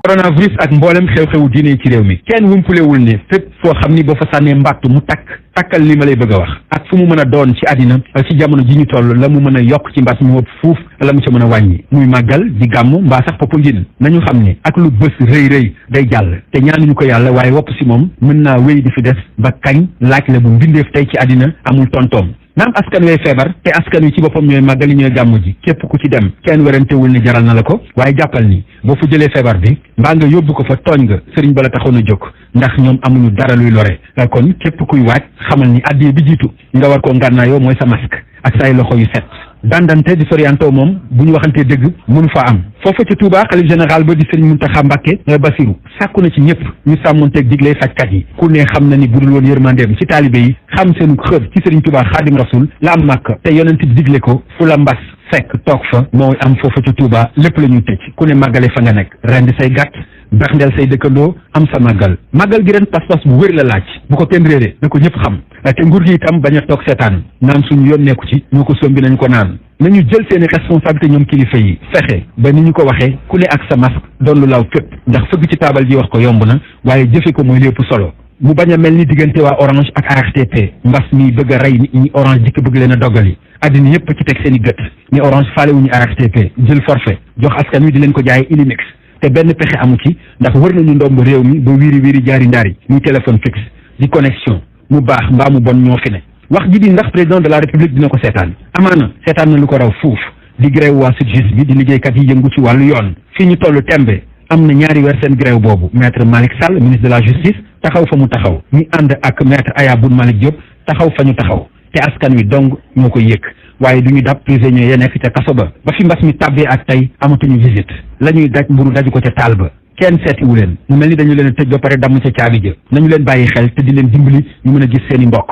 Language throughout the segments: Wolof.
coronavirus ak mboolem xew-xewu diine ci réew mi kenn wumpulewul ne fépp foo xam ni boo fa sànnee mbàttu mu takkal li ma lay bëgg a wax ak fu mu mën a doon ci àddina ci jamono ji ñu toll la mu mën a yokk ci mbas mi ëpp fuuf la mu ca mën a wàññi muy màggal di gàmmu mbaa sax Popenguine nañu xam ne ak lu bés rëy day jàll te ñaanuñu ko yàlla waaye wopp si moom mën naa wéy di fi des ba kañ laaj la bu mbindeef tey ci àddina amul tontoom naam askan wi feebar te askan wi ci boppam ñooy màggali ñooy gàmmu ji képp ku ci dem kenn werantewul ne jaral na la ko waaye jàppal ni boo fa jëlee feebar bi mbaa nga yóbbu ko fa tooñ nga sëriñ bala taxoon a jóg ndax ñoom amuñu dara luy lore kon képp kuy waaj xamal ni addiye bi jiitu nga war koo ngànnaayoo mooy sa masque ak say loxo yu set dandante di soriantoo moom bu ñu waxantee dëgg mënu fa am foofa ca Touba xalif général ba di sëriñ Muntaxa Mbàkke Basiru sàkku na ci ñëpp ñu sàmmonteeg digley fajkat yi ku ne xam na ni budul woon yërmandeem ci taalibe yi xam seenu xër ci sëriñ Touba Xaadim Rasul la am màkk te yonent bi digle ko fu la mbas fekk toog fa mooy am foofa ca Touba lépp la ñuy tëj ku ne màggale fa nga nekk rendi say gàtt bexndeel say dëkkandoo am sa màggal gi ren pas-pas bu wér la laaj bu ko kenn réere na ko ñëpp xam te nguur gi itam bañ a toog seetaan naan suñu yoon nekku ci ñoo ko sombi nañu ko naan nañu jël seeni responsabilité ñoom kilifa yi fexe ba ni ñu ko waxee ku ne ak sa masque doon lu law fépp ndax fëgg ci taabal ji wax ko yomb na waaye jëfe ko mooy lépp solo mu bañ a mel ni diggante waa Orange ak ARTP mbas mi bëgg a rey nit ñi Orange dikk bëgg leen a doggali àddina yëpp ci teg seen i gët ni Orange faale wuñu ARTP jël forfait jox askan wi di leen ko jaay Illimix te benn pexe amu ci ndax wër nañu ndomb réew mi ba wiiri jaari ndaari muy téléphone fixe di connexion mu baax mbaa mu bon ñoo fi ne wax ji di ndax président de la république dina ko seetaan amaana seetaan na lu ko raw fuuf di grève waa SYTJUST bi di liggéeykat yi yëngu ci wàllu yoon fii ñu toll tembe am na ñaari weer seen grève boobu maître Malick Sall ministre de la justice taxaw fa mu taxaw ñu ànd ak maître Aya Boun Malick Diop taxaw fa ñu taxaw te askan wi dong ñoo ko yëg waaye du ñu dab prisonniers ya nekk ca kaso ba fi mbas mi tàbbee ak tey amatuñu visite la ñuy daj mburu daju ko ca taal ba kenn seetiwu leen mu mel ni dañu leen tëj ba pare damm ca caabi jë nañu leen bàyyi xel te di leen dimbali ñu mën a gis seen i mbokk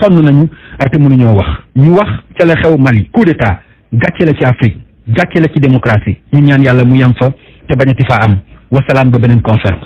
sonn nañu te mënuñoo wax ñu wax ca la xew Mali coup d'état gàcce la ci Afrique gàcce la ci démocratie ñu ñaan yàlla mu yem fa te bañati fa am wasalaam ba beneen conférence